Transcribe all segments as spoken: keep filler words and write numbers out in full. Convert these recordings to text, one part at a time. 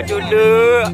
Cuduk.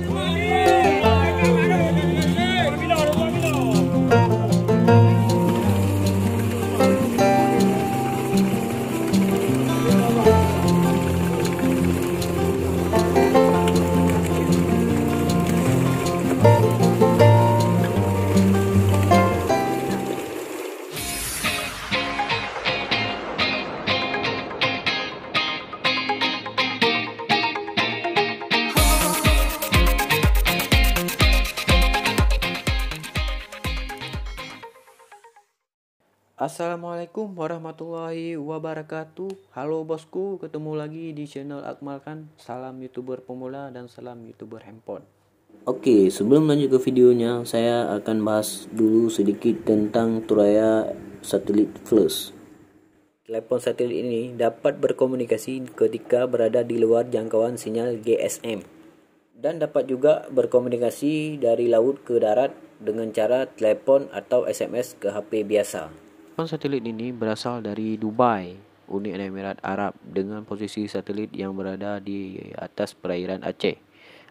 Assalamualaikum warahmatullahi wabarakatuh. Halo bosku, ketemu lagi di channel Akmal Khan. Salam YouTuber pemula dan salam YouTuber handphone. Oke, sebelum lanjut ke videonya, saya akan bahas dulu sedikit tentang Thuraya Satelit Plus. Telepon satelit ini dapat berkomunikasi ketika berada di luar jangkauan sinyal G S M dan dapat juga berkomunikasi dari laut ke darat dengan cara telepon atau S M S ke H P biasa. Telepon satelit ini berasal dari Dubai, Uni Emirat Arab, dengan posisi satelit yang berada di atas perairan Aceh.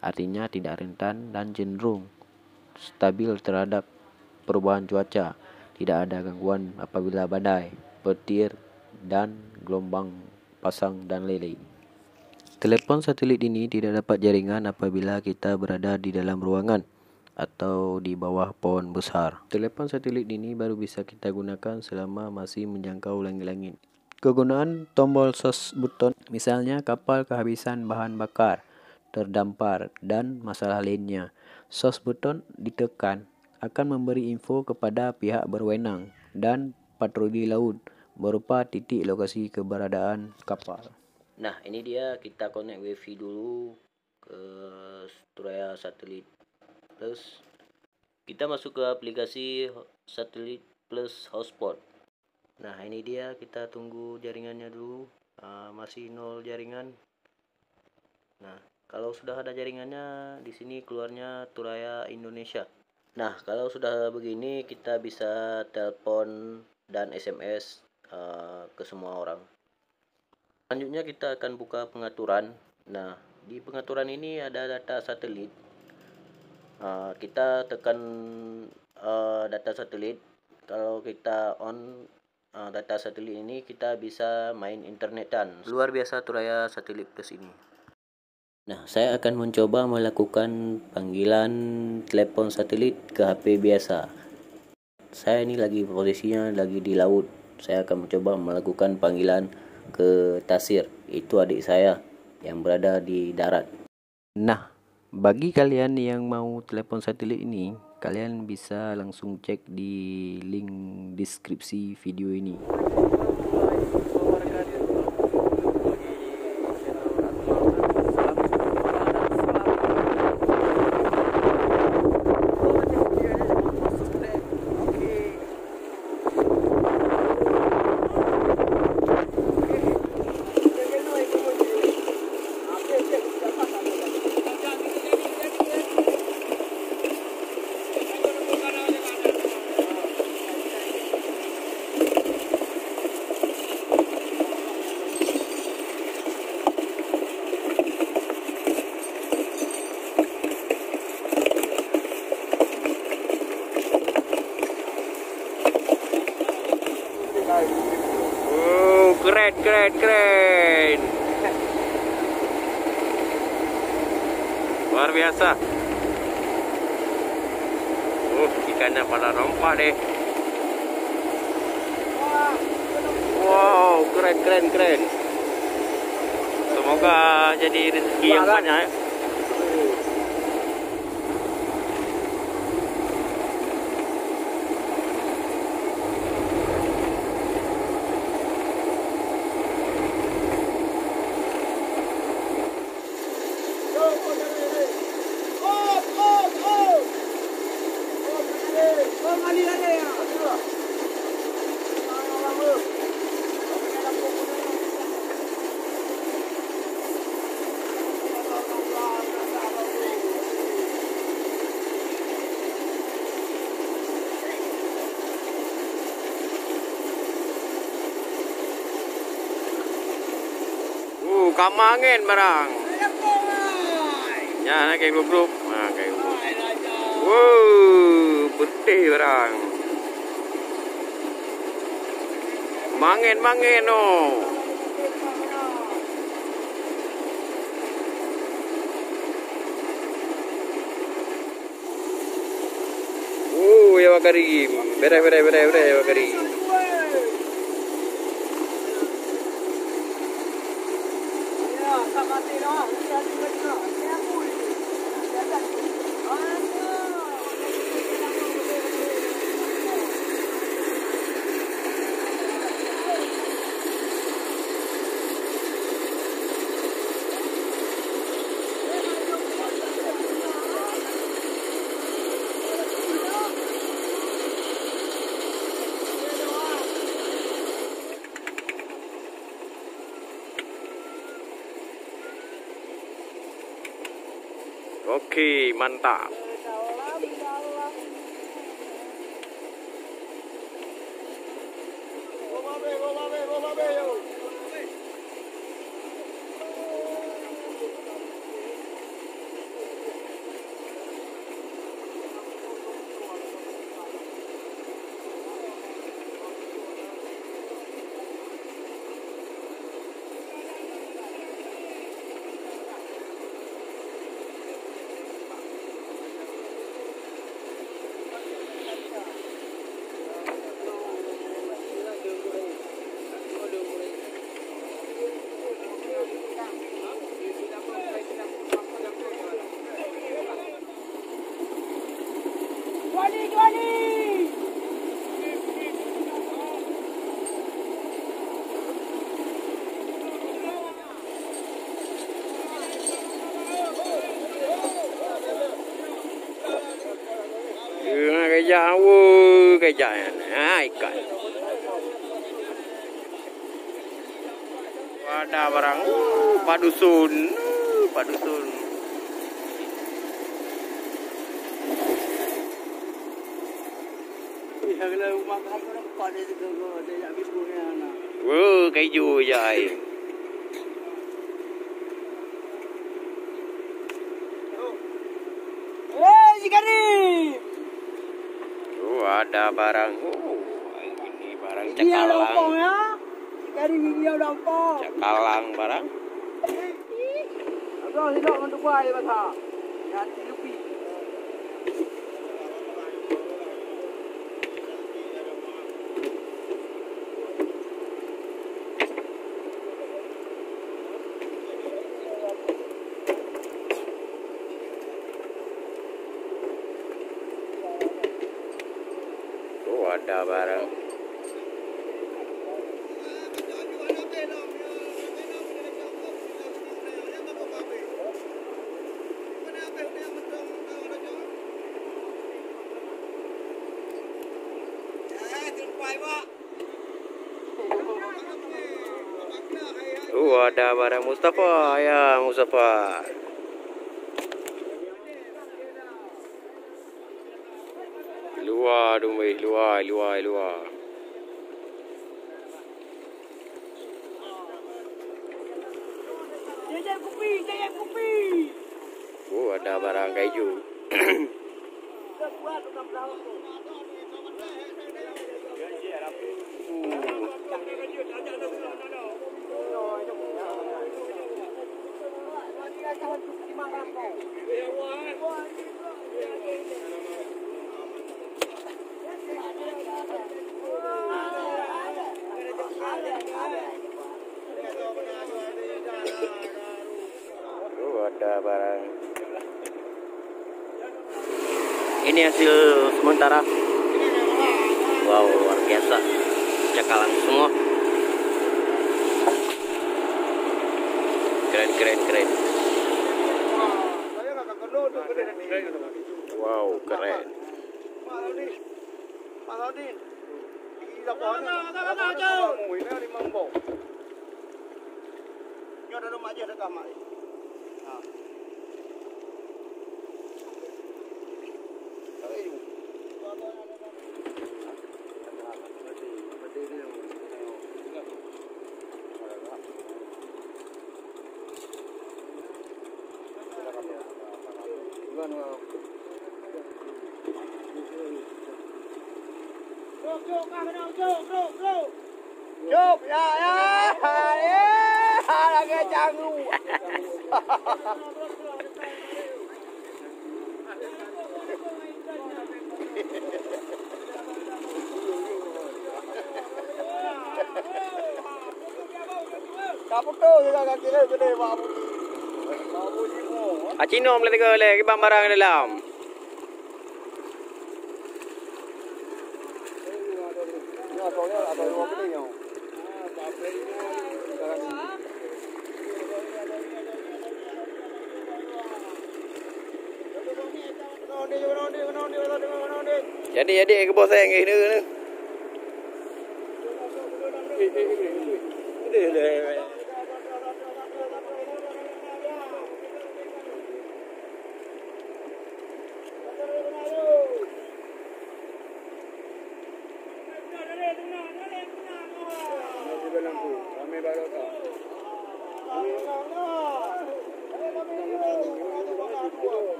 Artinya tidak rentan dan cenderung stabil terhadap perubahan cuaca. Tidak ada gangguan apabila badai, petir, dan gelombang pasang dan lain-lain. Telepon satelit ini tidak dapat jaringan apabila kita berada di dalam ruangan atau di bawah pohon besar. Telepon satelit ini baru bisa kita gunakan selama masih menjangkau langit-langit. Kegunaan tombol sos button, misalnya kapal kehabisan bahan bakar, terdampar, dan masalah lainnya. Sos button ditekan akan memberi info kepada pihak berwenang dan patroli laut berupa titik lokasi keberadaan kapal. Nah, ini dia, kita connect wifi dulu ke Thuraya Satelit Plus. Kita masuk ke aplikasi Satelit Plus Hotspot. Nah, ini dia, kita tunggu jaringannya dulu. Ah, masih nol jaringan. Nah, kalau sudah ada jaringannya, di sini keluarnya Thuraya Indonesia. Nah, kalau sudah begini, kita bisa telepon dan S M S, eh, ke semua orang. Selanjutnya, kita akan buka pengaturan. Nah, di pengaturan ini ada data satelit. Ah, kita tekan, eh, data satelit. Kalau kita on, eh, data satelit ini, kita bisa main internetan. Luar biasa Thuraya Satelit Plus ini. Nah, saya akan mencoba melakukan panggilan telepon satelit ke H P biasa. Saya ini lagi, posisinya lagi di laut. Saya akan mencoba melakukan panggilan ke Tasir, itu adik saya yang berada di darat. Nah, bagi kalian yang mau telepon satelit ini, kalian bisa langsung cek di link deskripsi video ini. Oh, keren, keren, keren. Luar biasa. Oh, ikannya pada rompak deh. Wow, keren, keren, keren. Semoga jadi rezeki yang banyak, ya. Uh, kama angén barang. Nah, nah, kayu grup-grup. Nah, kayu grup. Wow, beuteh barang. Mangen-mangen, oh. Oh, ya Wakarim. Bereh, bereh, bereh, bereh, ya Wakarim. Oke, mantap. Tengah gajah, woi, gajah nyan. Ha, ikan. Wadah barang. Uh, Pak Dusun. Uh, Pak Dusun. Woi, kayu jai. Woi, Zikari. Oh, ada barang. Oh, ini barang cakalang. Ini ada opong, ya. Zikari, ini ada opong. Cakalang barang. Abang sidok ngon tupai basah. Nyan silupi. Oh, ada barang. Oh, ada barang Mustafa. Ya, Mustafa. Luwa dong weh, luwa, luwa, luwa. Oh, ada barang kayu. Oh, ada barang. Ini hasil sementara. Wow, luar biasa. Cakalang semua. Keren, keren, keren. Wow, keren. Nyoe dalam mak jih dekat mak. Ha. Jok, ya, ya, eh, lagèe canggu. Ka putôh juga kaki dia gede, Pak Budi. Pak Budi mau. Acino mulai tiga leh, kiban barang dalam. Jadi, jadi, keuboh seng, eh, ni, ni.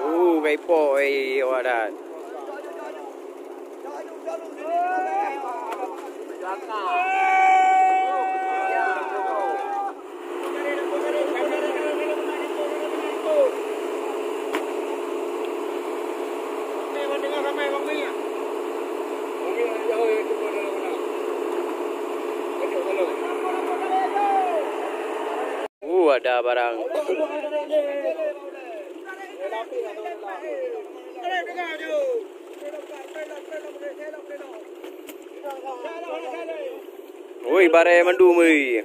Uh, ka ipok, eh, awak dan. Uh, ada barang. Ui, baré mandum, ui.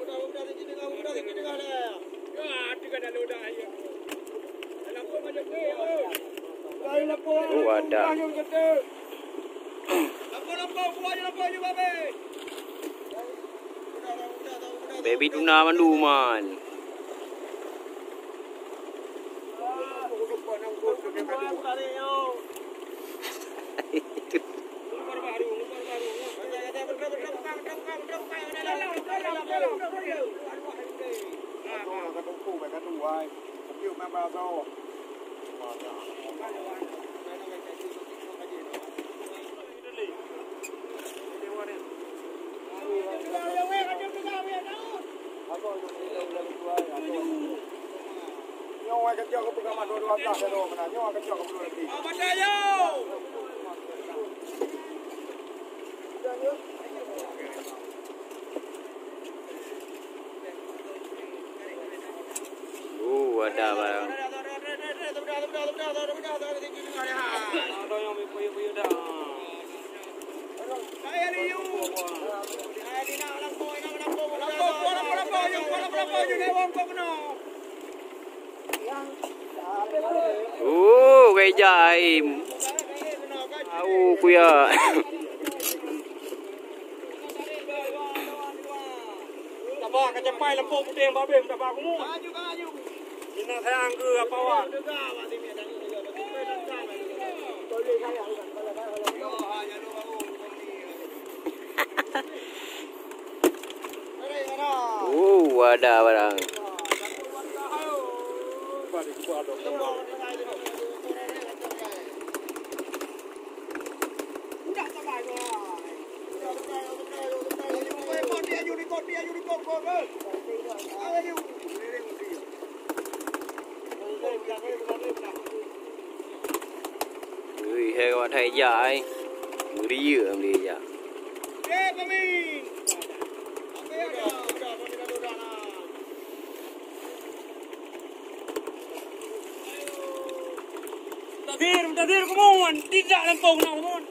Oh, ada. Baby tuna manduman. Oh, ada barang. Oh, geujai. Au, kuya. Taba ka capai lampôh putéh babeh, taba kumu. Ina sayang keu apa wan. Oh, Ada barang. Ui, hai, wat hai jak ai. Meuriyeuk am dia jak. Mutazir, Mutazir, come on. Tidak lempung nak, come on.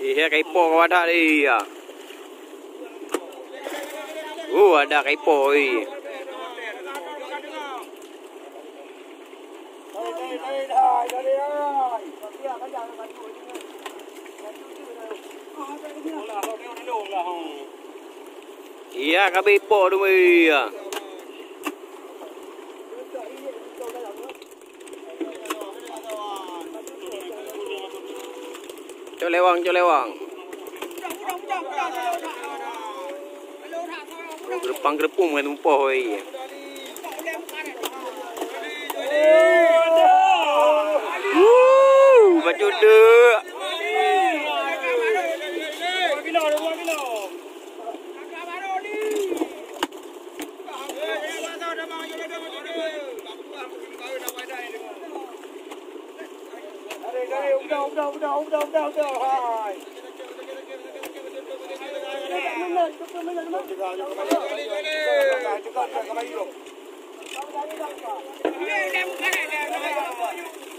Ih, ya, kaipo ka wadah dia. Oh, ada kaipo, ih. Iya, ka beuipo tu, iya. Cok lewang, cok lewang. Oh, geureumpang-geureumpung ngon tumpôh, woi. Wuh, bacut deuk.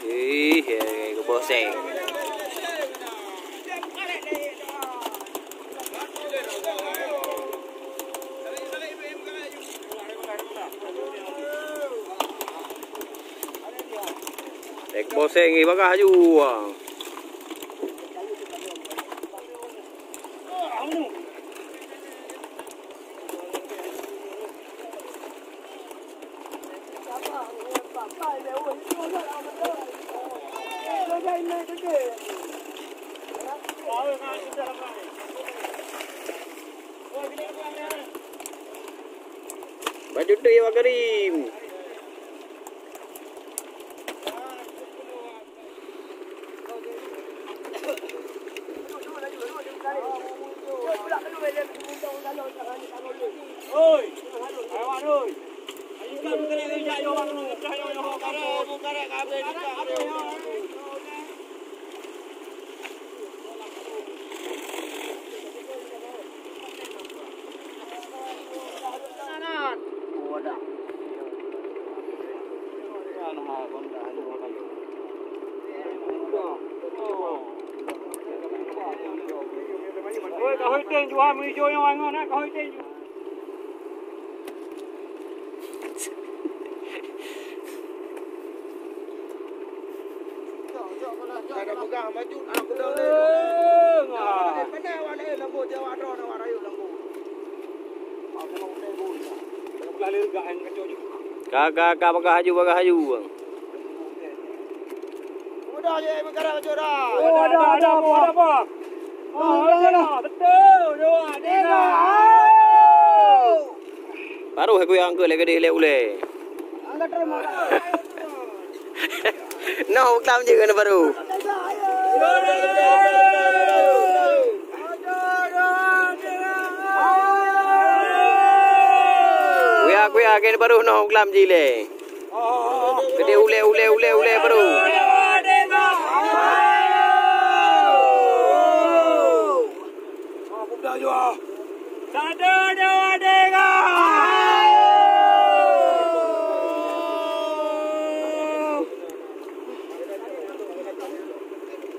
Ih, eh, keboseng. Ek boseng, eh, bagah ju. Baju tu ya, Karim. Oi, ka hôi teng ju ha, meuijo nyoe angon, ka hôi teng ju. Ka, ka, ka, bagah aju, bagah aju. Mudah je, meukarat bacut dah. Oh, ada, ada, ada, apa? Ada, apa? Oh, ada, ada. Betul, dua, tiga. Baru aku yang ke lagi deh, leh uleh. Noh, uklam je kena baru. Kuya, kuya, kena baru noh, uklam je leh. Gede uleh, uleh, uleh, uleh baru. Satu, dua, tiga.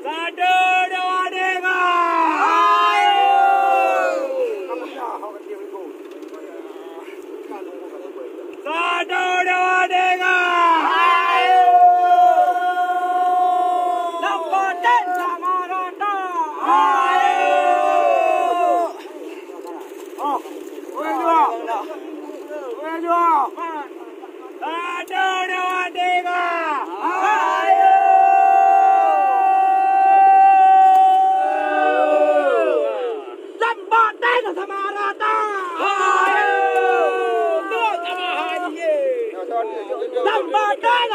Satu, dua, tiga. Satu, dua, tiga.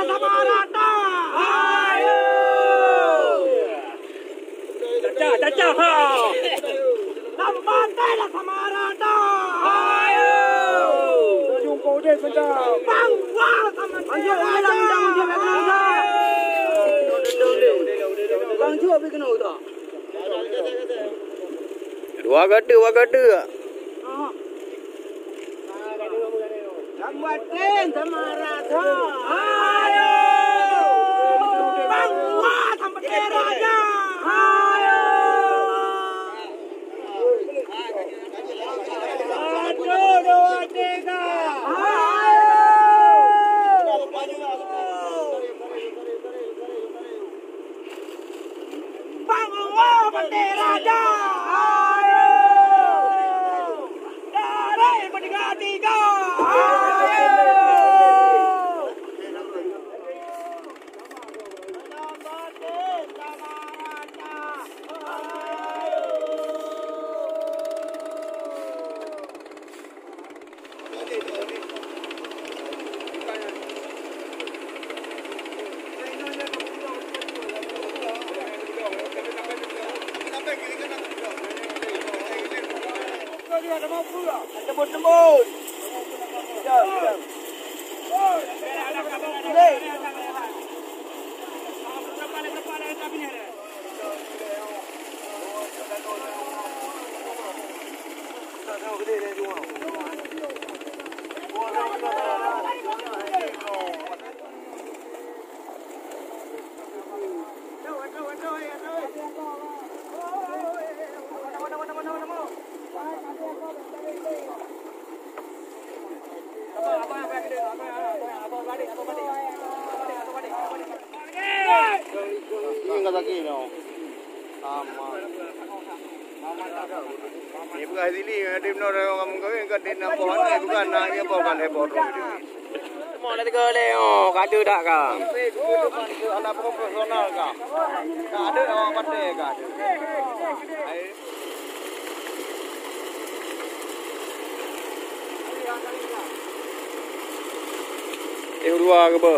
Sama rata. Ayo. Caca, caca, ha. Lam bantai lah sama rata. Ayo. Jumpa udah sebentar. Bang, wah, sama rata. Bang, jom, bang, jom, bang, jom, bang, jom. Bang, jom, bang, jom. Dua gata, dua gata. Lam batin sama rasa. Ayo! Bang Wah sampai raja. Ayo! Satu, dua, tiga. Ayo! Bang Wah Pati Raja. Ayo! Dari Merdeka Tiga. Ayo! Ini kata kino. Sama. Ni peugah sini, ada benar orang kampung kawin, kan dia nampak anak, bukan anak dia, bukan heboh tu. Mau nak tiga leh, oh, kadu dak ka? Anak profesional ka? Tak ada orang pandai ka? Eh, dua ke apa?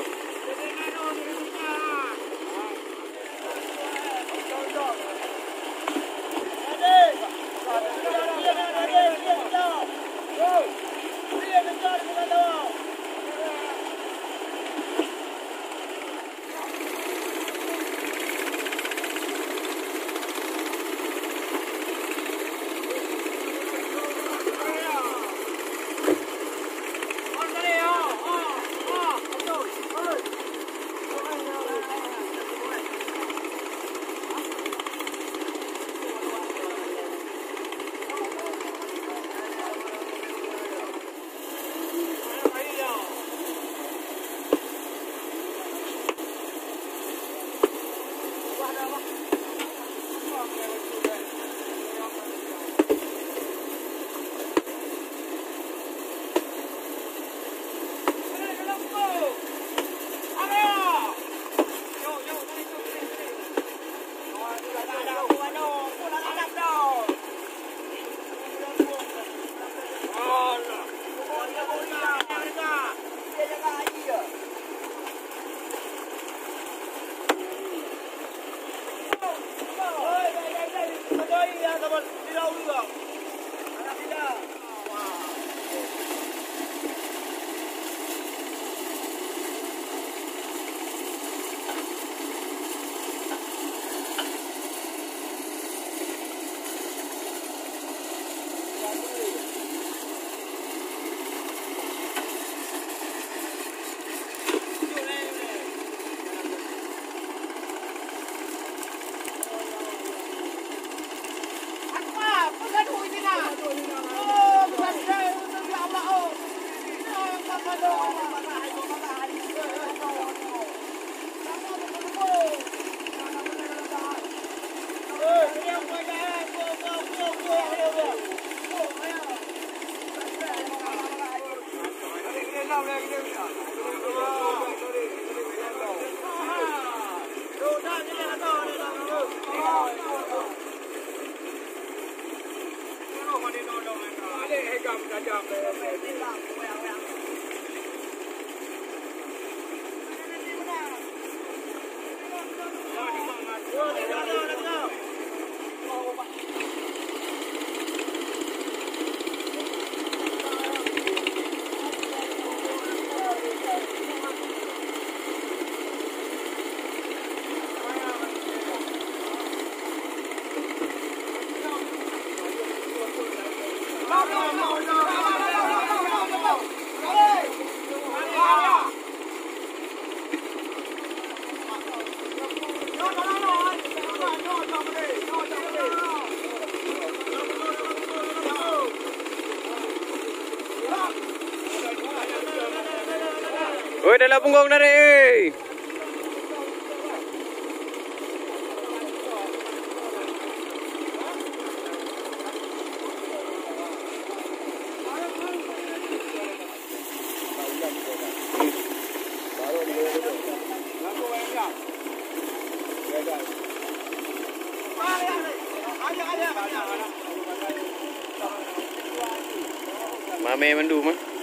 Oi, dalam punggong tarék, eh! Mamé mandum, eh.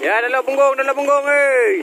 Ya, dalam punggong, dalam punggong, eh.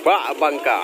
Bak bangka.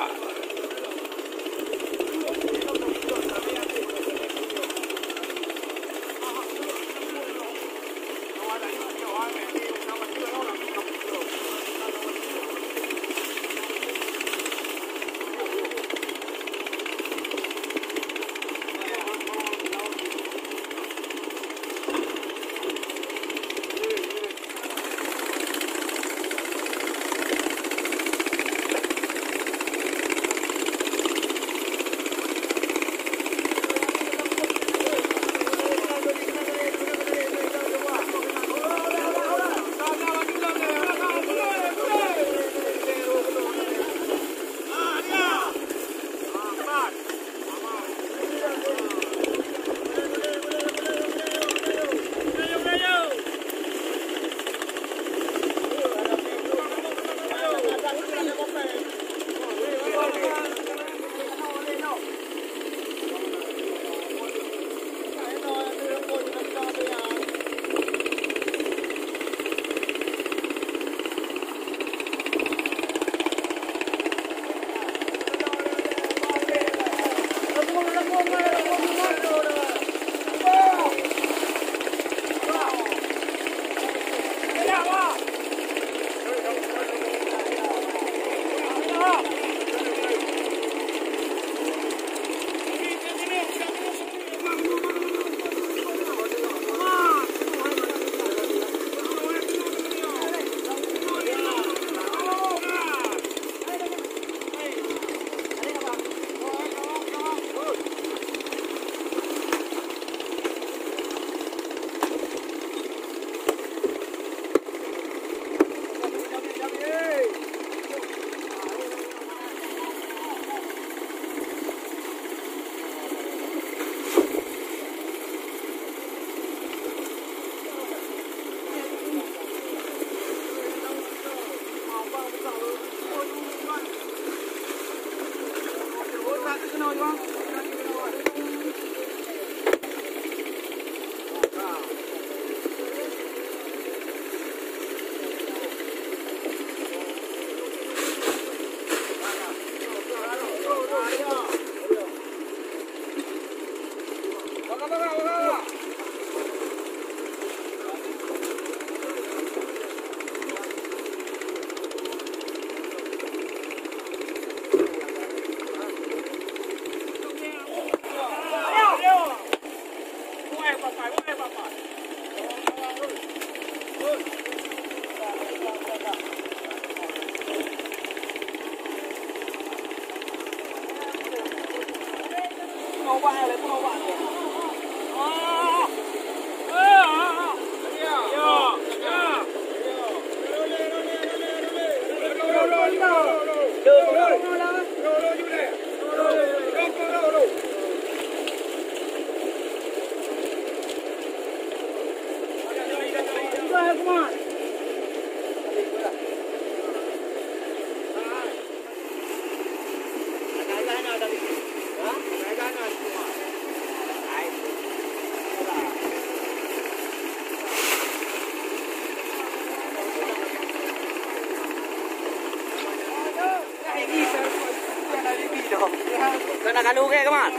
Kena kalu ke, Kamal?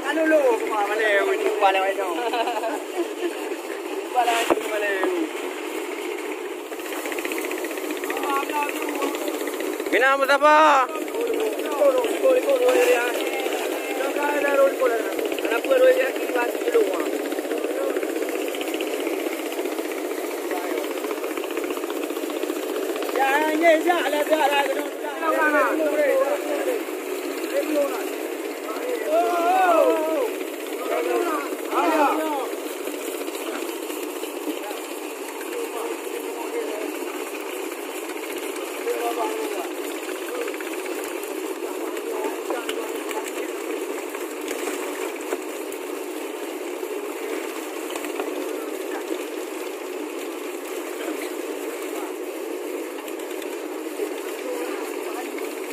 Kalu lu, Kamal, maleu. Lupa lewat tu. Lupa lewat tu, maleu. Mina Mustafa.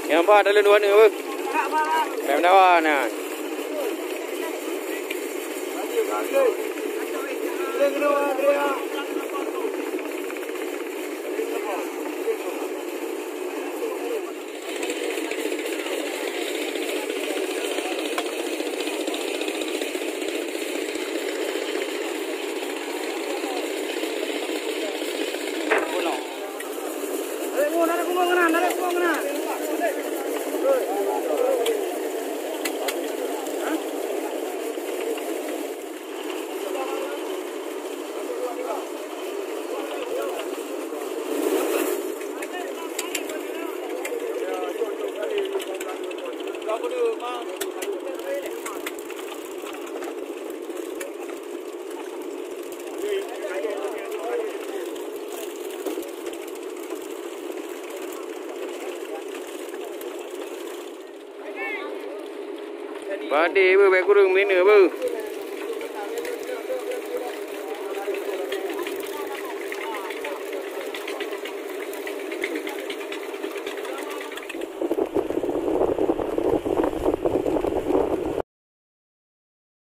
Nyang ba dalam dua ni, beuh. Payah meudawa na. Padé beuh, bèk kureueng meuneu beuh.